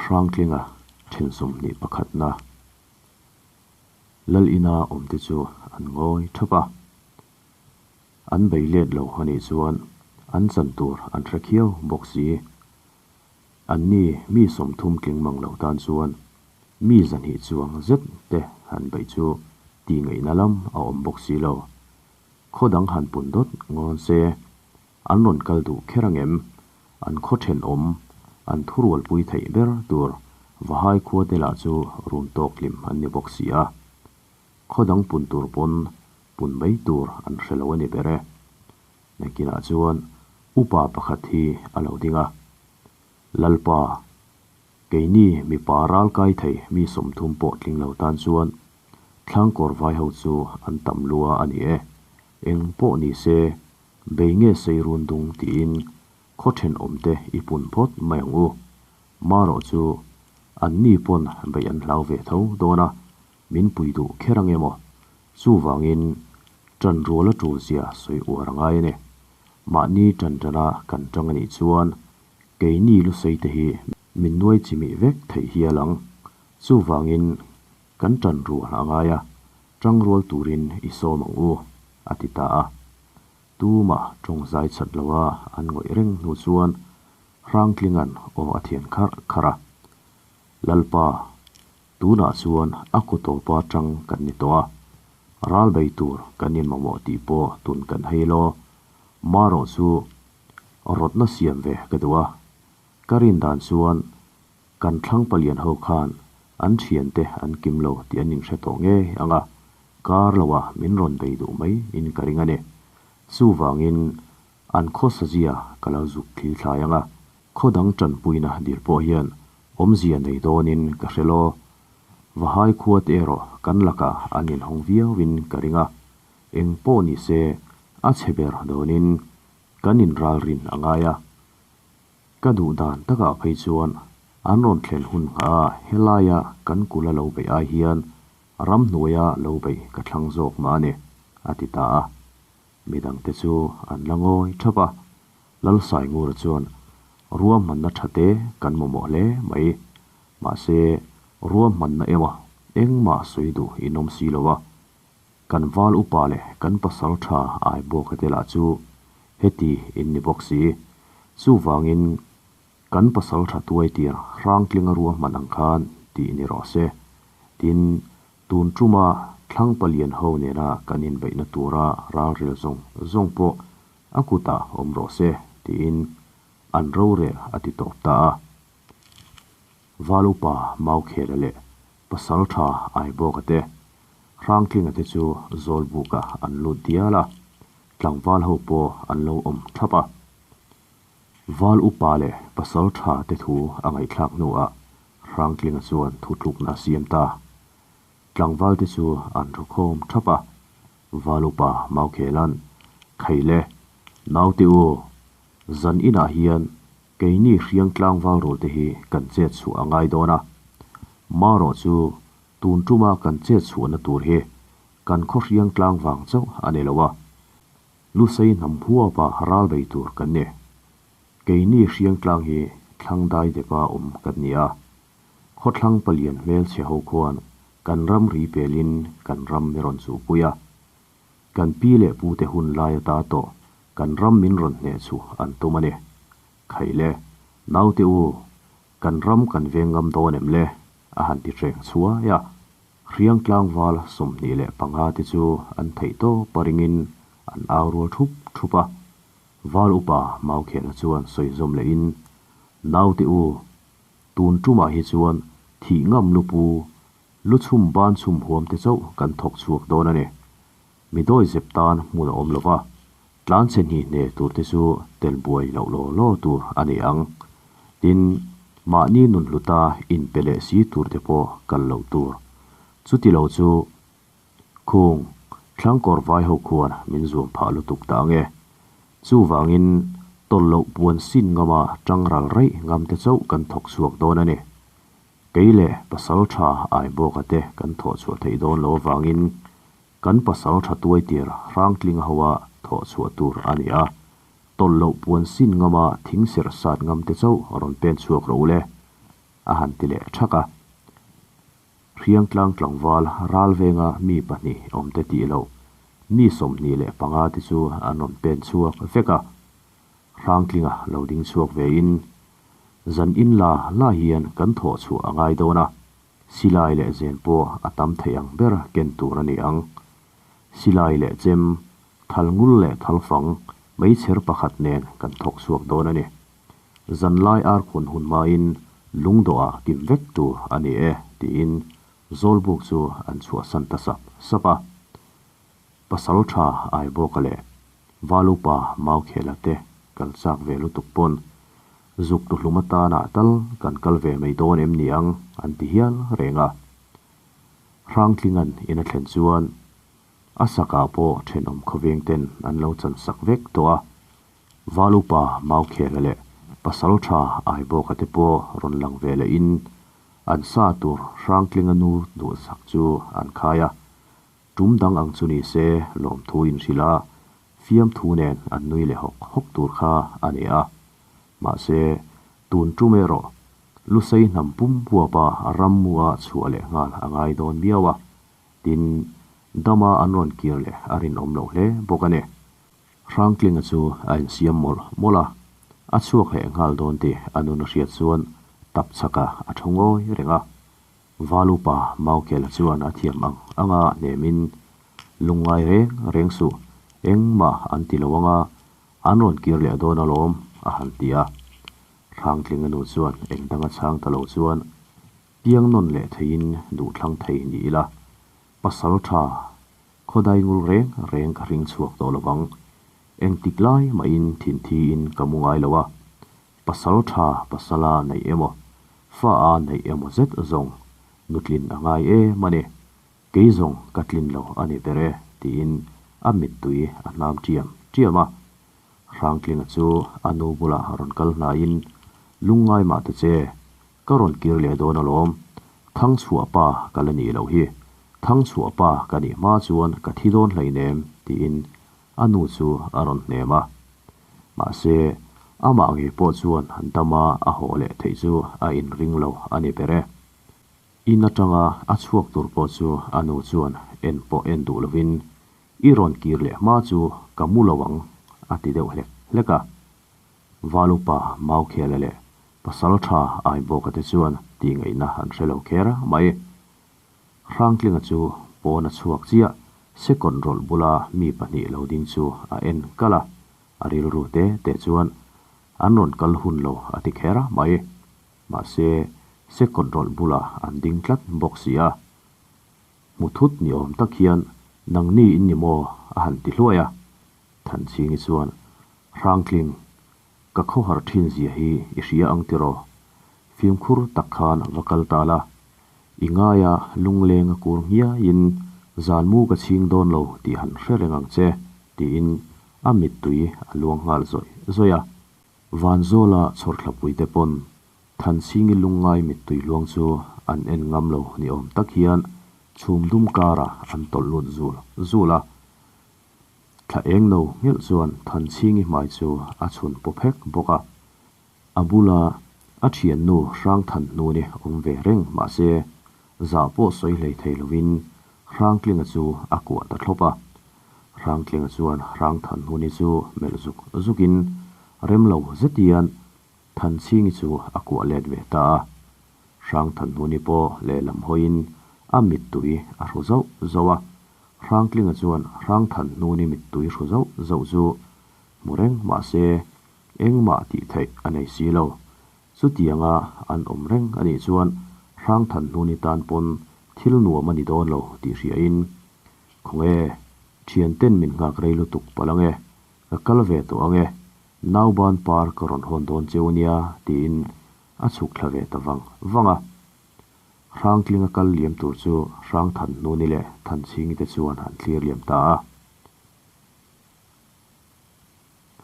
Hrangtlinga then 21 na Lal ina awmte chu an ngawi thap a. An bei let lo a nih chuan an chan tur an hre khiau bawk si. An ni mi 30 tling mang lo tan chuan mi 200 chuang zet te han beih chu tih ngaihna lam a awm bawk si lo. Khaw dang han pun dawt ngawn se an rawn kal duh kher angem? An khaw thenawm, an thurualpui theih ber tur Vahai khua te lah chu run tawk hlim an ni bawk si a. Khaw dang pun tur pawn pun mai tur an hre lo a ni ber e. Nakinah chuan upa pakhat hi a lo ding a, Lalpa, keini mipa ral kai thei mi 30 pawh tling lo tan chuan Thlangkawr vai ho chu an tam lua a ni e. Eng pawh ni se, bei nge sei run dung tiin khaw thenawmte i pun phawt mai ang u. Marawh chu an ni pawn beih an hlau ve tho dawn a, min pui duh kher ang emaw? Chuvangin ṭan rual a ṭul zia sawi uar a ngai a ni. Mahni ṭan ṭana kan ṭang a nih chuan keini lusei te hi min nuai chimih vek theih hial ang. Chuvangin kan ṭan rual a ngai a, ṭang rual turin i sawm ang u, a ti ta a. Tumah ṭawng zai chat loa an ngawih reng hnu chuan Hrangtlinga'n aw a thian kharh kharh a. Lalpa, tunah chuan a ku tawpa ṭang kan ni tawh a, ral bei tur kan inmamawh tih pawh tun kan hei law. Marawh chu rawtna siam ve ka duh a, ka rin dan chuan kan thlang palian ho khan an thiante an kim lo tih an inhre tawh ngei ang a, kar loah min rawn bei duh mai in ka ring a ni. Chuvangin An khawsa zia ka lo zuk thil thlai ang a, khaw dang tanpuina dil pawh hian awmzia nei dawnin ka hre law. Vahai khua te erawh kan lakah an inhawng viauin ka ring a, eng pawh ni se a chhe ber dawnin kan inralrin a ngai a. Ka duh dan takah phei chuan an rawn thlen hun nghah a helaia kan kula lo beih ai hian ramhnuaia lo beih ka thlang zawk mah a ni, a ti ta a. Midangte chu an la ngawi thap a, Lalsaingura chuan ruahmanna tha te kan mamawh hle mai. Mahse, ruahmanna emaw engmah sawi duh in awm si lo a, kan val upa leh kan pasal tha ai bawka te lah chu heti in ni bawk si. Chuvangin kan pasal tha tuai tir hrangtlinga ruahman ang khan tih ni rawh se. Tin, Tun tuma thlang palian ho nena kan inbeihna tura ralrel zawng zawng pawh a kutah awm rawh se tiin an rorel a ti tawp ta a. Val upa Maukhela leh Pasaltha Aibawka te, Hrangtlinga te chu Zawlbuka an lut dial a, tlangval ho pawh an lo awm thap a. Val upa leh Pasaltha te thu a ngaihthlak hnuah Hrangtlinga chuan thutlukna a siam ta. Tlangvalte chu an thu khawm thap a, Val upa Maukhelan, Khaile, naute u, zan inah hian keini hriang tlangval rualte hi kan chet chhuah a ngai dawn a. Marawh chu tun tuma kan chet chhuahna tur hi kan khaw hriang tlang vang chauh a ni lo a, Lusei hnam huapa ral bei tur kan ni. Keini Hriangtlang hi thlang dai depa awm kan ni a, khawthlang palian hmelchhe ho khuan kan ram ri pelin kan ram mi rawn chuhpui a. Kan pi leh pute hun lai ata tawh kan ram min rawn hneh chu an tum a ni. Khaile, naute u, kan ram kan veng ngam dawn em le? a han ti hreng chhuai a. Hriangtlang val 25 te chu an theih tawp a ringin an au rual thup thup a. Val upa Maukhela chuan sawi zawm lehin, Naute u, tun tumah hi chuan thih ngam lu pu, lu chhum ban chhum huam te chauh kan thawk chhuak dawn a ni. Mi dawi zep tan hmun a awm lo va, tlanchhe hni hne tur te chu tel buai loh law law tur a ni ang. Tin, mahni nun hluta inpe leh si tur te pawh kal loh tur. Chuti lo chu Khung, thlangkawr vai ho khuan min zuam phah lutuk ta ange. Chuvangin tawlh loh puan sin ngama tang ral raih ngam te chauh kan thawk chhuak dawn a ni. Kei leh pasal tha ai bawka te kan thawh chhuah theih dawn lo avangin kan pasal tha tuai tir hrangtling hoa thawh chhuah tur a ni a. Tawlh loh puan sin ngama thing serh sat ngam te chauh rawn pen chhuak rawh u le. a han ti leh thak a. Hriangtlang tlangval ral venga mi pahnih awmte tih loh mi 25 te chu an rawn pen chhuak vek a. Hrangtlinga lo ding chhuak vein, Zan in la la hian kan thawh chhuah a ngai dawn a, silai leh zen pawh a tam thei ang ber ken tur a ni ang. Silai leh chem, thal ngul leh thal fang, meichher pakhat nen kan thawk chhuak dawn a ni. Zanlai ar khun hun hmain lungdawhah kim vek tur a ni e, tiin Zawlbuk chu an chhuahsan ta sap sap a. Pasal tha Aibawka leh Valupa Maukhela te kal chak ve lutuk pawn zuk tuhlum atana tal kan kal ve mai dawn em ni ang an ti hial reng a. Hrangtlingan in a thlen chuan a sakah pawh thenawm khawveng ten an lo chan sak vek tawh a. Valupa Maukhela leh Pasal tha Aibawka te pawh rawn lang ve leh in an sa tur Hrangtlinga nu duhsak chu an khai a. Tum dang ang chu ni se lawmthu inhrilh a, fiamthu nen an nui leh hawk hawk tur kha a ni a. Mahse, tun tum erawh Lusei hnam pum huapa rammua chhuah leh nghal a ngai dawn miau a, tin, dama an rawn kir leh a rinawm loh hle bawk a ni. Hrangtlinga chu a insiam mawlh mawlh a, a chhuak leh nghal dawn tih a nun a hriat chuan tap chhakah a thu ngawi reng a. Valupa Maukela chuan a thiam ang anga hnemin, Lungngai reng reng suh, engmah an ti lo anga, an rawn kir leh dawn alawm, a han ti a. Hrangtlinga nu chuan eng danga chhang ta lo chuan, Piang nawn leh theiin duhthlang thei ni ila, pasal tha khawdai ngul reng reng ka hring chhuak tawh lo vang. Engtik lai mahin thinthiin ka mu ngai lo a, Pasal tha pasala neih emaw, fa a neih emaw zet zawng nutlin a ngai em a ni. Kei zawng ka tlin lo a ni ber e, tiin a mittui a hnam ṭiam ṭiam a. Hrangtlinga chu a nu bulah rawn kal hnaiin, Lungngai mah ta che, ka rawn kir leh dawn alawm. Thangchhuah pa ka la nih loh hi. Thangchhuah pa ka nih hma chuan ka thi dawn hleinem, tiin a nu chu a rawn hnem a. Mahse, amah ngei pawh chuan dama a haw leh theih chu a inring lo a ni ber e. In atanga a chhuak tur pawh chu a nu chuan en pawh en duh lovin, I rawn kir leh hma chu ka mu lo ang, a ti deuh hlek hlek a. Valupa Maukhela leh Pasaltha Aibawka te chuan tihngaihna an hre lo kher mai. Hrangtlinga chu pawn a chhuak chiah, second rawlh bula mi pahnih lo ding chu a en kal a, a rilru te te chuan an rawn kal hun lo a ti kher mai. Mahse, second rawlh bulah an ding tlat bawk si a. Hmu thut ni awm tak hian nangni in ni maw a han ti hluai a. Thanchhingi chuan, Hrangtling, ka khawhar thin zia hi i hria ang tiraw? Fimkhur tak khan va kal ta la, i ngaia lungleng a kur nghiaiin zan mu ka chhing dawn lo tih han hre reng ang che, tiin a mittui a luang nghal zawih zawih a. Vanzawla chhawrthlapui te pawn Thanchhingi lungngai mittui luang chu an en ngam lo ni awm tak hian chhum dum karah an tawlh lut zul zul a. Thla eng no nghelh chuan Thanchhingi hmai chu a chhun paw phek bawk a. A bula a thiannu Hrangthanhnuni awm ve reng mahse zah pawh sawi hlei thei lovin Hrangtlinga chu a kuah ta thlawp a. Hrangtlinga chuan Hrangthanhnuni chu melh zuk zukin rem lo zetian Thanchhingi chu a kuah let ve ta a. Hrangthanhnuni pawh lehlam hawiin a mittui a hru zauh zauh a. Hrangtlinga chuan Hrangthanhnuni mittui hru zauh zauh chu hmu reng mahse Engmah tih theih a nei si lo. Chutianga an awm reng a nih chuan Hrangthanhnuni tan pawn thil nuam a ni dawn lo tih hriain, Khawnge, thianten min nghak rei lutuk palh ange, ka kal ve tawh ange, nauban par ka rawn hawn dawn cheu nia tiin a chhuk thla ve ta vang vang a. Hrangtlinga kal liam tur chu Hrangthanhnuni leh Thanchhingi te chuan an thlir liam ta a.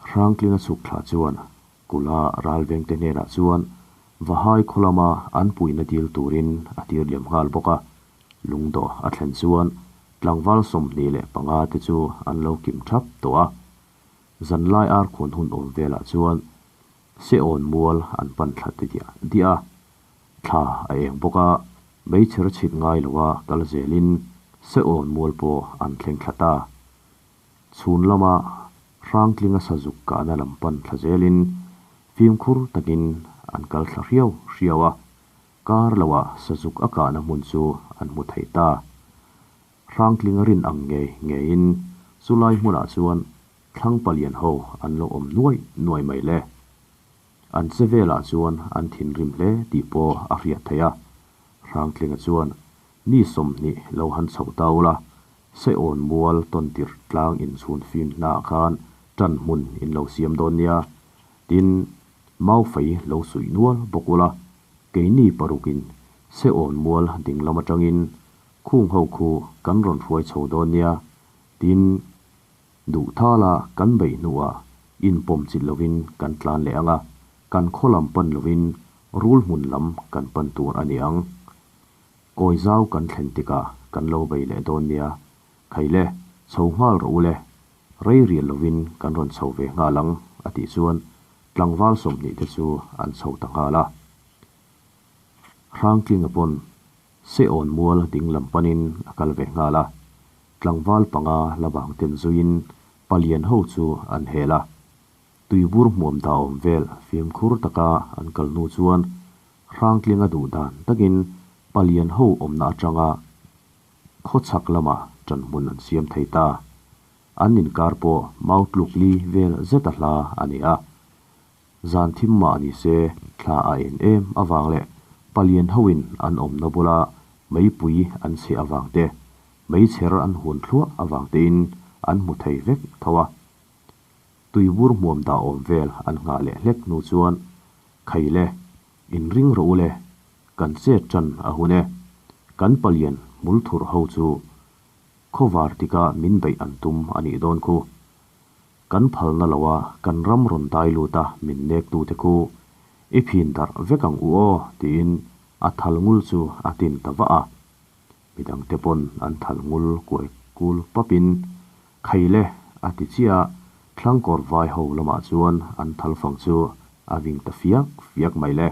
Hrangtlinga chhuk thla chuan Kula ralvengte hnenah chuan Vahai khaw lama an puihna dil turin a tir liam nghal bawk a. Lungdawh a thlen chuan tlangval 25 te chu an lo kim thap tawh a. Zanlai arkhawn hun awm velah chuan Seawn mual an pan thla ta diah diah a. Thla a eng bawk a, meichher chhit ngai loa kal zelin Seawn mual pawh an thleng thla ta. Chhun lama Hrangtlinga sazuk kahna lam pan thla zelin fimkhur takin an kal thla hriau hriau a, kar loah sazuk a kahna hmun chu an hmu thei ta. Hrangtlinga rin ang ngei ngeiin chulai hmunah chuan thlang palian ho an lo awm nuai nuai mai le. An che velah chuan an thinrim hle tih pawh a hriat theih a. Hrangtlinga chuan mi 20 lo han chhoh ta ula, Seawn mual tawn tirh tlang inchhun fim hnaah khan tan hmun in lo siam dawn nia. Tin, Maufei lo suih nual bawk ula, keini parukin Seawn mual dinglam atangin khung ho khu kan rawn hruai chho dawn nia. Tin, duh thala kan beih hnuah inpawm chilh lovin kan tlan leh ang a, kan khaw lam pan lovin rul hmun lam kan pan tur a ni ang. Kawi zau kan thlen tikah kan lo bei leh dawn nia. Khai le, chho nghal rawh u le. Rei rial lovin kan rawn chho ve nghal ang, a tih chuan tlangval 20 te chu an chho ta nghal a. Hrangtlinga pawn Seawn mual ding lam panin a kal ve nghal a. Tlangval panga la bang ten zuiin palian ho chu an hel a. Tuibur hmuam dah awm vel fimkhur taka an kal hnu chuan Hrangtlinga duh dan takin palian ho awmna atanga khawchhak lamah ṭanhmun an siam thei ta. An inkar pawh mau tluk li vel zet a hla a ni a. Zan thim mah ni se thla a en em avang leh palian hoin an awmna bula meipui an chhiah avang te, meichher an hun thluah avang tein an hmu thei vek tho a. Tuibur hmuam dah awm vel an nghah leh hlek hnu chuan, Khai le, inring rawh u le, kan chet ṭan a hun e. Kan palian hmul thurh ho chu khawvar tika min beih an tum a nih dawn khu. Kan phalna loa kan ram rawn dai lut a min nek tute khu i phin darh vek ang u aw tiin a thal ngul chu a tin ta vah a. Midangte pawn an thal ngul kuai kul papin, Khai le, a ti chiah a, thlangkawr vai ho lamah chuan an thal fang chu a ving ta fiak fiak mai le.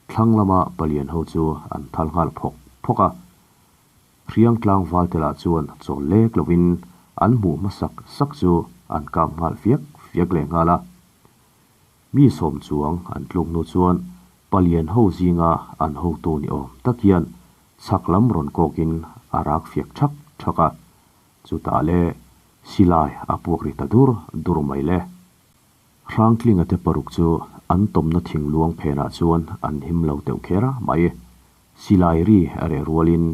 Thlang lama palian ho chu an thal nghal phawk phawk a. Hriang tlangval te lah chuan chawl lek lovin an hmuh hmasak sak chu an kap nghal fiak fiak leh nghal a. Mi 10 chuang an tluk hnu chuan palian ho zinga an hotu ni awm tak hian chhak lam rawn kawkin a rak fiak thak thak a. Chutah le silai a puak ri ta dur dur mai le. Hrangtlinga te paruk chu an tawmna thing luang phenah chuan an him lo teuh kher a mai. Silai ri a reh rualin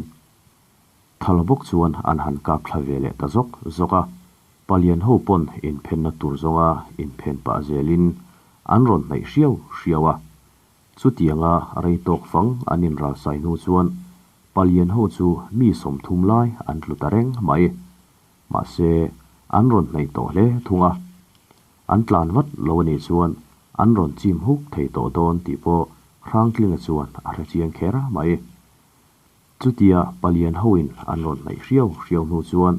thal bawk chuan an han kap thla ve leh ta zawk zawk a. Palian ho pawn inphenna tur zawnga inphen pah zelin an rawn hnaih hriau hriau a. Chutianga rei tawk fang an inralsai hnu chuan palian ho chu mi 30 lai an tlu ta reng mai. Mahse, an rawn hnaih tawh hle thung a. An tlan vat lo a nih chuan an rawn chim huk thei tawh dawn tih pawh Hrangtlinga chuan a hre chiang kher mai. Chutia palian hoin an rawn hnaih hriau hriau hnu chuan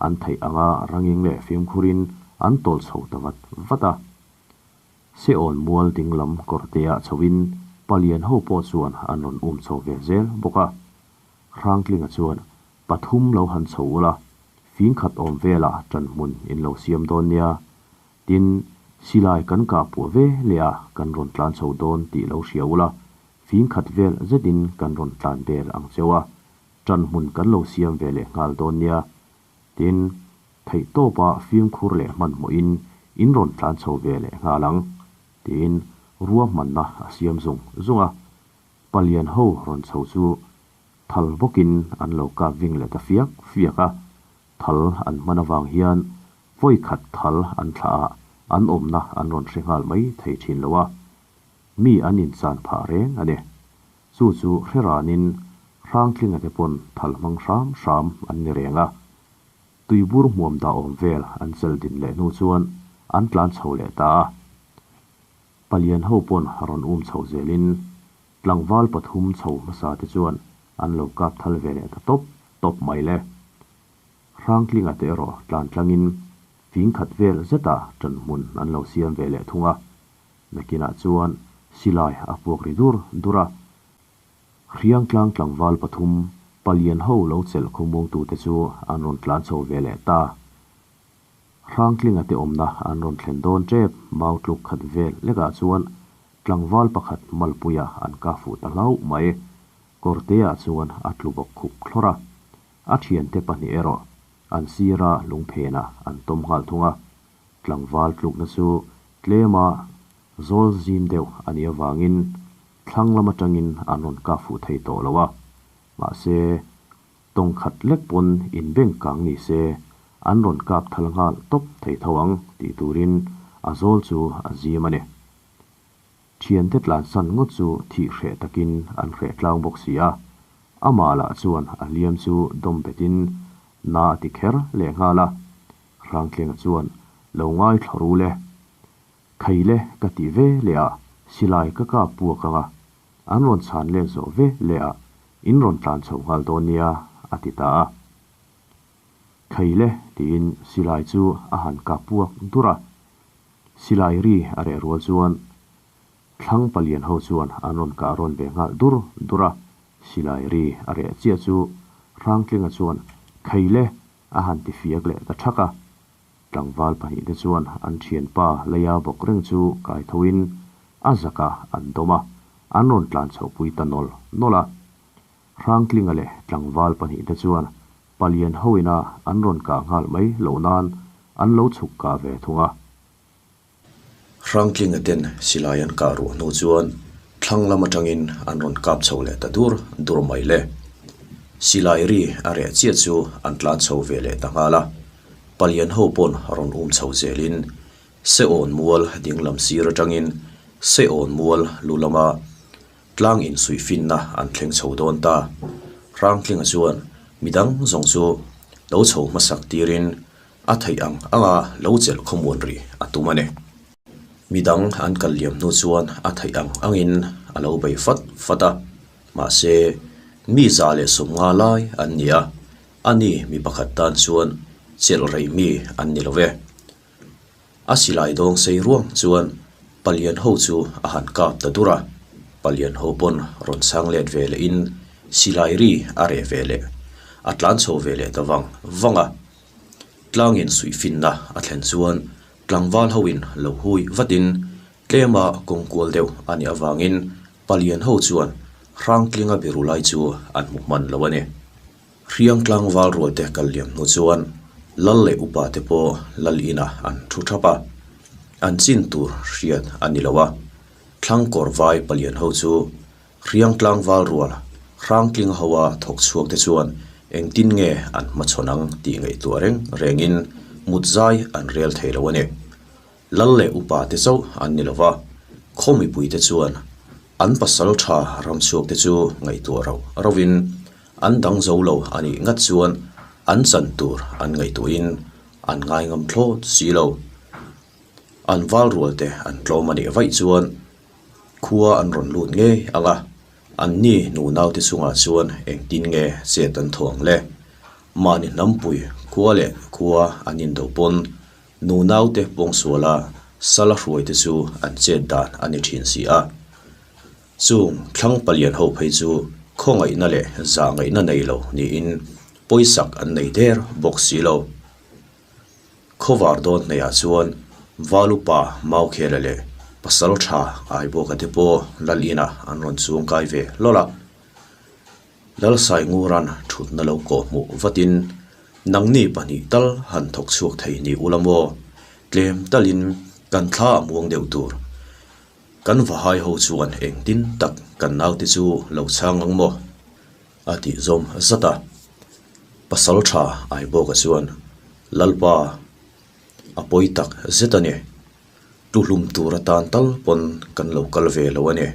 an theih anga ranging leh fimkhurin an tawl chho ta vat vat a. Seawn mual ding lam kawrteah chhoin palian ho pawh chuan an rawn um chho ve zel bawk a. Hrangtlinga chuan pathum lo han chho ula, fing khat awm velah ṭan hmun in lo siam dawn nia. Tin, silai kan kah puah ve leh a kan rawn tlan chho dawn tih lo hria ula, fing khat vel zetin kan rawn tlan vel ang cheu a, ṭan hmun kan lo siam ve leh nghal dawn nia. Tin, theihtawpa fimkhur leh hmanhmawhin in rawn tlan chho ve leh nghal ang, tiin ruahmanna a siam zung zung a. Palian ho rawn chho chu thal bawkin an lo kap ving leh ta fiak fiak a, thal an hman avang hian vawi khat thal an thlah a, an awmna an rawn hre nghal mai thei thin lo a, mi an inchan phah reng a ni. Chu chu hre ranin Hrangtlinga te pawn thal hmang hram hram an ni reng a. Tuibur hmuam dah awm vel an chelh din leh hnu chuan an tlan chho leh ta a. Palian ho pawn rawn um chho zelin tlangval pathum chho hmasa te chuan an lo kap thal ve leh ta tawp tawp mai le. Hrangtlinga te erawh tlan tlangin fing khat vel zetah ṭan hmun an lo siam ve leh thung a. Nakinah chuan silai a puak ri dur dur a. Hriangtlang tlangval pathum palian ho lo chelh khawmuangtute chu an rawn tlan chho ve leh ta. Hrangtlinga te awmna an rawn thlen dawn tep mau tluk khat vel lekah chuan tlangval pakhat malpuia an kah fuh ta hlauh mai. Kawrteah chuan a tlu bawk khup thlawr a, a thiante pahnih erawh an sira lungphenah an tawm nghal thung a. Tlangval tlukna chu tlema zawl zim deuh a nih avangin thlang lam atangin an rawn kah fuh thei tawh lo a, mahse tawng khat lek pawn inbeng kang ni se an rawn kap thal nghal tawp thei tho ang tih turin a zawl chu a zim a ni. Thiante tlansan ngawt chu thih hreh takin an hreh tlang bawk si a, amah lah chuan a hliam chu dawm betin na a ti kher leh nghal a, Hrangtlenga chuan lo ngaithla ru le. Khaile ka tih ve leh a, silai ka kap puak ang a, an rawn chhan let zawh ve leh a, in rawn tlan chho nghal dawn nia, a ti ta a. Khaile tiin silai chu a han kap puak dur a, silai ri a reh rual chuan thlang palian ho chuan an rawn kah rawn ve nghal dur dur a, silai ri a reh chiah chu Hrangtlinga chuan Khaile a han ti fiak leh ta thak a. Tlangval pahnihte chuan an thianpa leia bawk reng chu kai thoin a zakah an dawm a, an rawn tlan chhohpui ta nawl nawl a. Hrangtlinga leh tlangval pahnihte chuan palian hoina an rawn kah nghal mai loh nan an lo chhuk kah ve thung a. Hrangtlinga ten silai an kah ruah hnu chuan thlang lam atangin an rawn kap chho leh ta dur dur mai le. Silai ri a reh chiah chu an tlan chho ve leh ta nghal a, palian ho pawn rawn um chho zelin Seawn mual dinglam sir atangin Seawn mual lu lama tlang insuih finna an thleng chho dawn ta. Hrangtlinga chuan midang zawng chu lo chho hmasak tirin A theih ang anga lo chelh khawmuan rih a tum a ni. Midang an kal liam hnu chuan a theih ang angin a lo bei fat fat a, mahse mi za leh sawmnga lai an ni a, ani mi pakhat tan chuan chelh rei mi an ni lo ve. A silai dawng sei ruang chuan palian ho chu a han kap ta dur a, palian ho pawn rawn chhang let ve lehin silai ri a reh ve leh a tlan chho ve leh ta vang vang a. Tlangin suihfinna a thlen chuan tlangval hoin lo hui vatin tlema kawng kual deuh a nih avangin palian ho chuan Hrangtlinga biru lai chu an hmu hman lo a ni. Hriang tlangval rualte kal liam hnu chuan lal leh upa te pawh lal inah an thu thap a, an chin tur hriat a ni lo a. Thlang kawr vai palian ho chu Hriang tlangval rual Hrangtling hoa thawk chhuak te chuan engtin nge an hmachhawn ang tih ngaihtuah reng rengin mut zai an rel thei lo a ni. Lal leh upa te chauh an ni lo va, khaw mipui te chuan an pasal tha ram chhuak te chu ngaihtuah rauh rauhin an dang zo lo a nih ngat chuan an chan tur an ngaihtuahin an ngai ngam thlawt si lo. An val rual te an tlawm a nih vaih chuan Khua an rawn lut ngei ang a, anni nunaute chungah chuan engtin nge chet an thaw ang le? Mahni hnampui khua leh khua an indo pawn nunaute pawngsuala sala hruaite chu an chet dan a ni thin si a. Chung thlang palian ho phei chu khawngaihna leh zahngaihna nei lo niin pawisak an nei der bawk si lo. Khawvar dawn hnaihah chuan Valupa Maukhela leh Pasaltha Aibawka te pawh Lal inah an rawn chuang kai ve hlawlh a. Lalsaingura'n thutna lo kawh hmuh vatin, Nangni pahnih tal han thawk chhuak thei ni ula maw? Tlem talin kan thla a muang deuh tur. Kan vahai ho chuan engtin tak kan naute chu lo chhang ang maw? A tih zawm zat a. Pasal tha Aibawka chuan, Lalpa, a pawi tak zet a ni. Tuhlum tur atan tal pawn kan lo kal ve lo a ni.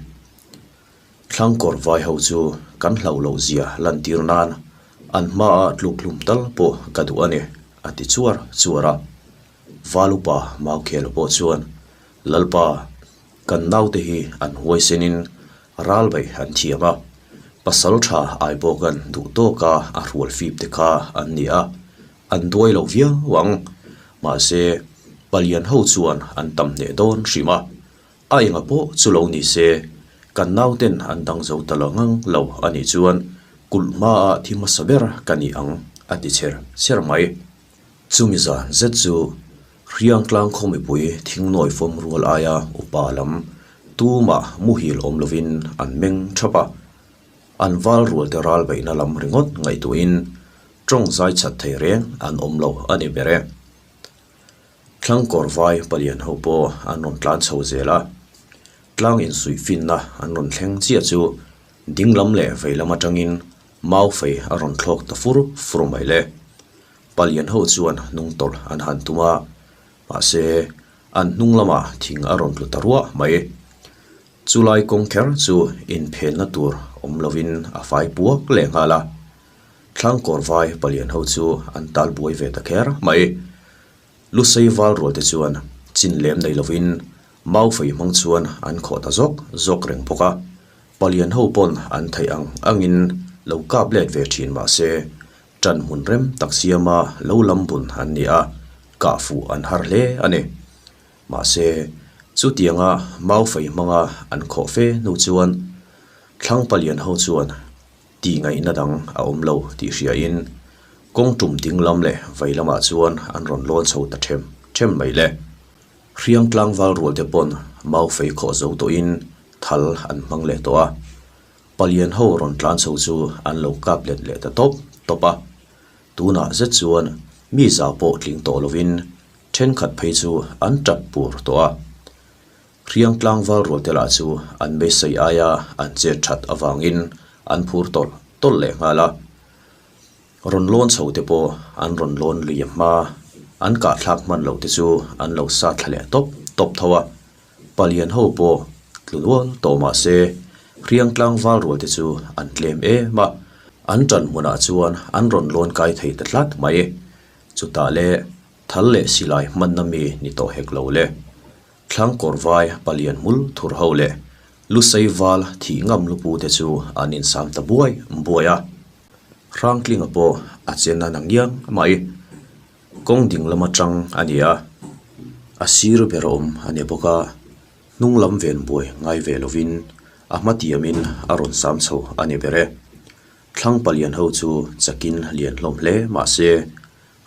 Thlangkawr vai ho chu kan hlauh loh zia lantir nan an hmaa tlukhlum tal pawh ka duh a ni, a ti chuar chuar a. Valupa Maukhela pawh chuan, Lalpa, kan naute hi an huaisenin Ral baih an thiam a, pasal tha ai bawk an duh tawk a a hrual fip te kha an ni a, an duai lo viau ang. Mahse, palian ho chuan an tam hneh dawn hrim a, a enga pawh chu lo ni se. Kan nauten an dang zo ta lo ngang lo a nih chuan kulh hmaah thi hmasa ber ka ni ang, a ti chher chher mai. Chumi zan zet chu Hriangtlang khaw mipui thingnawi fawm rual aia upa lam tumah muhil awm lovin an meng thap a. An val rualte ral beihna lam ringawt ngaihtuahin tawng zai chat thei reng an awm lo a ni ber e. Thlangkawr vai palian ho pawh an rawn tlan chho zel a, tlang insuih finna an rawn thleng chiah chu ding lam leh vei lam atangin mau fei a rawn thlawk ta fur fur mai le. Palian ho chuan hnung tawlh an han tum a, mahse an hnung lamah thing a rawn tlu ta ruah mai. Chulai kawng kher chu inphenna tur awm lovin a fai puak leh nghal a. Thlangkawr vai palian ho chu an tal buai ve ta kher mai. Lusei val rual te chuan chin lem nei lovin mau fei hmang chuan an khawh ta zawk zawk reng bawk a. Palian ho pawn an theih ang angin lo kap let ve thin mah se ṭan hmun rem tak siama lo lam bun an ni a, kah fuh an har hle a ni. Mahse, chutianga mau fei hmanga an khawh fe hnu chuan thlang palian ho chuan tih ngaihna dang a awm lo tih hriain kawng tum ding lam leh vei lamah chuan an rawn lawn chho ta them them mai le. Hriang tlangval rual te pawn mau fei khawh zo tawhin thal an hmang leh tawh a, palian ho rawn tlan chho chu an lo kap let leh ta tawp tawp a. Tunah zet chuan mi za pawh tling tawh lovin Thenkhat phei chu an tap pur tawh a. Hriang tlangval rualte lah chu an beisei aia an chet that avangin an phur tawlh tawlh leh nghal a. Rawn lawn chho te pawh an rawn lawn lui hma, an kahthlak hman loh te chu an lo sa thla leh tawp tawp tho a. Palian ho pawh tlu nual tawh mah se Hriang tlangval rualte chu an tlem em a, an tan hmunah chuan an rawn lawn kai thei ta tlat mai. Chutah le Thal leh silai hmanna mi ni tawh hek lo le. Thlang kawr vai palian hmul thur ho leh Lusei val thih ngam lupu te chu an insam ta buai buai a. Hrangtlinga pawh a chen a na ngiang mai. Kawng ding lam atang a ni a, a sir ber awm a ni bawk a, hnung lam ven buai ngai ve lovin a hmatiamin a rawn sam chho a ni ber e. Thlang palian ho chu chakin lian hlawm hle mahse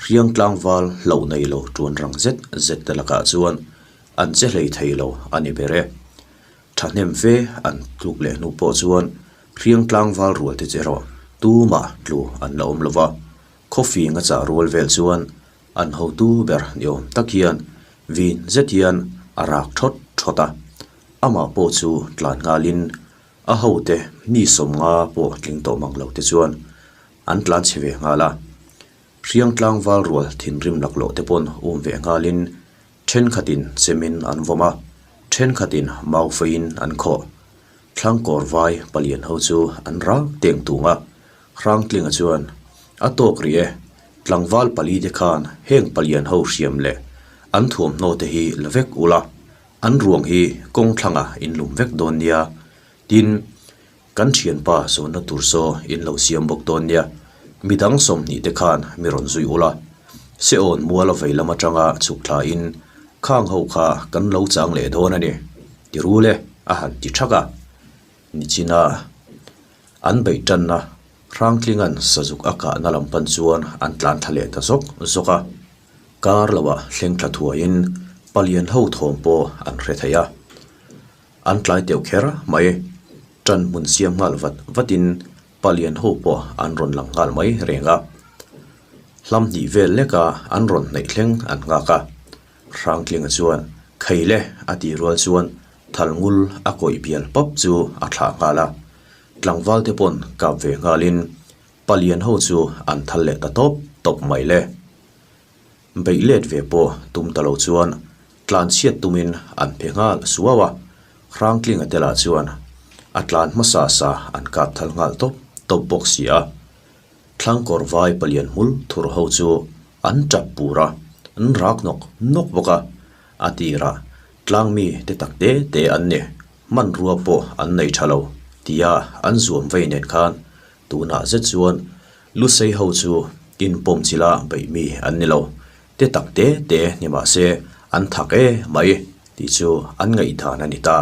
Hriang tlangval hlauh nei lo tuan rang zet zet te lakah chuan an che hlei thei lo a ni ber e. Thahnem fe an tluk leh hnu pawh chuan hriang tlangval rual te che erawh tumah tlu an la awm lo va, khawfing a chah rual vel chuan an hotu ber ni awm tak hian vin zet hian a rak thawt thawt a, amah pawh chu tlan nghalin a hote mi sawmnga pawh tling tawh mang lo te chuan an tlan chhe ve nghal a. Hriang tlangval rual thinrim laklawh te pawn um ve nghalin thenkhatin chemin an vawm a, thenkhatin mau feiin an khawh. Thlangkawr vai palian ho chu an rak teng tung a, Hrangtlinga chuan, A tawk rih e, tlangval pali te khan heng palian ho hriam leh an thuamhnaw te hi la vek ula, an ruang hi kawng thlangah in lum vek dawn nia, tin, Kan thianpa zawnna tur saw in lo siam bawk dawn nia, midang 20 te khan mi rawn zui ula. Seawn mual a vei lam atanga chhuk thla in khang ho kha kan lo chang leh dawn a ni, ti rul e a han ti thak a. Nichina an beih tanna Hrangtlingan sazuk a kahna lam pan chuan an tlan thla leh ta zawk zawk a. Kar loah thleng thla thuaiin palian ho thawm pawh an hre thei a. An tlai teuh kher mai. Ṭan hmun siam nghal vat vatin palian ho pawh an rawn lang nghal mai reng a. Hlam hnih vel leka an rawn hnaih thleng an nghak a. Hrangtlinga chuan Khei le a tih rual chuan Thalngul a kawih bial pap chu a thlah nghal a. Tlangval te pawn kap ve nghalin palian ho chu an thal leh ta tawp tawp mai le. Beih let ve pawh tum ta lo chuan tlan chhiat tumin an phe nghal suau a, Hrangtlinga te lah chuan a tlan hmasa sa an kap thal nghal tawp tawp bawk si a. Thlangkawr vai palian hmul thur ho chu an tap pur a, an rak nawk nawk bawk a, a tirah tlangmi te tak te te an ni, hmanrua pawh an nei tha lo tia an zuam vei nen khan tunah zet chuan Lusei ho chu inpawm chila beih mi an ni lo, te tak te te ni mah se an thak e mai tih chu an ngaihdan a ni ta.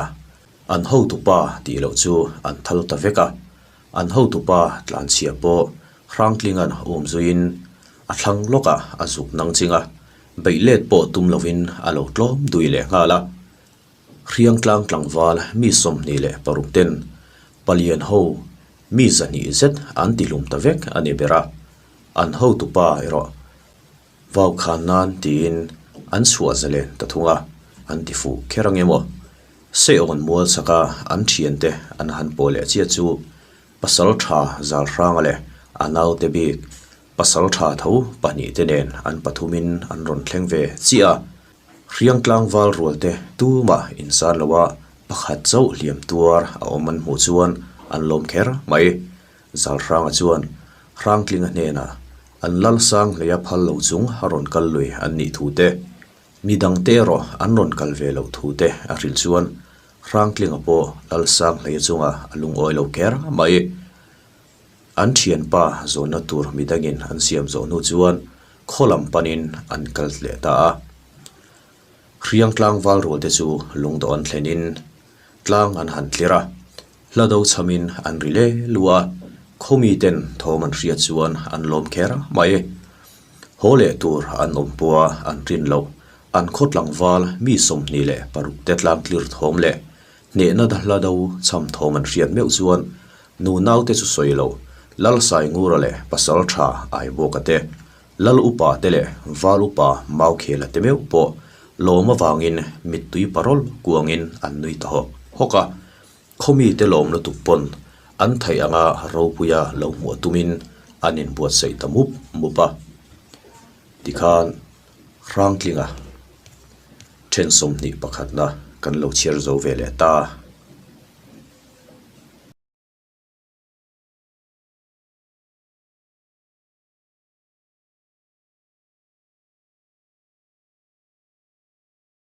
An hotupa tih loh chu an thal ta vek a, an hotupa tlanchhia pawh Hrangtlinga'n um zuiin a thlang lawkah a zuk nang ching a, beih let pawh tum lovin a lo tlawm dui leh nghal a. Hriangtlang tlangval mi 26 ten palian ho mi 200 zet an tihlum ta vek a ni ber a, an hotupa erawh Vau khan nan tiin an chhuah zalen ta thung a, an ti fuh kher ang emaw? Seawn mual chaka an thiante an han pawh leh chiah chu pasal tha zal hranga leh a naute bik pasal tha tho pahnihte nen an pathumin an rawn thleng ve chiah a. Hriang tlangval rualte tumah insan loa pakhat chauh hliam tuar a awm an hmuh chuan an lawm kher mai. Zalhranga chuan Hrangtlinga hnenah an Lalsang hleia phal lo chung a rawn kal lui an nih thu te, mi dangte erawh an rawn kal ve loh thu te a hrilh chuan Hrangtlinga pawh Lalsang hleia chungah a lungawi lo kher mai. An thianpa zawnna tur midangin an siam zawh hnu chuan khaw lam panin an kal leh ta a. Hriang tlangval rualte chu lungdawh an thlenin tlang an han tlir a. Hla do chhamin an ri le lu a, khaw miten thawm an hriat chuan an lawm kher mai. Haw leh tur an awm pawha an rin loh, an khaw tlangval mi 26 te tlang tlir thawm leh hnehna hla do chham thawm an hriat meuh chuan nu naute chu sawi lo, Lal Saingura leh Pasal Tha Aibawka te, Lal Upa te leh Val Upa Maukhela te meuh pawh lawm avangin mittui parawl kuangin an nui ta hawk hawk a. Khawmite lawm lutuk pawn an theih anga ropuia lo hmuh tumin an inbuatsaih ta mup mup a. Tikhan Hrangtlinga then 21 na kan lo chhiar zo ve leh ta.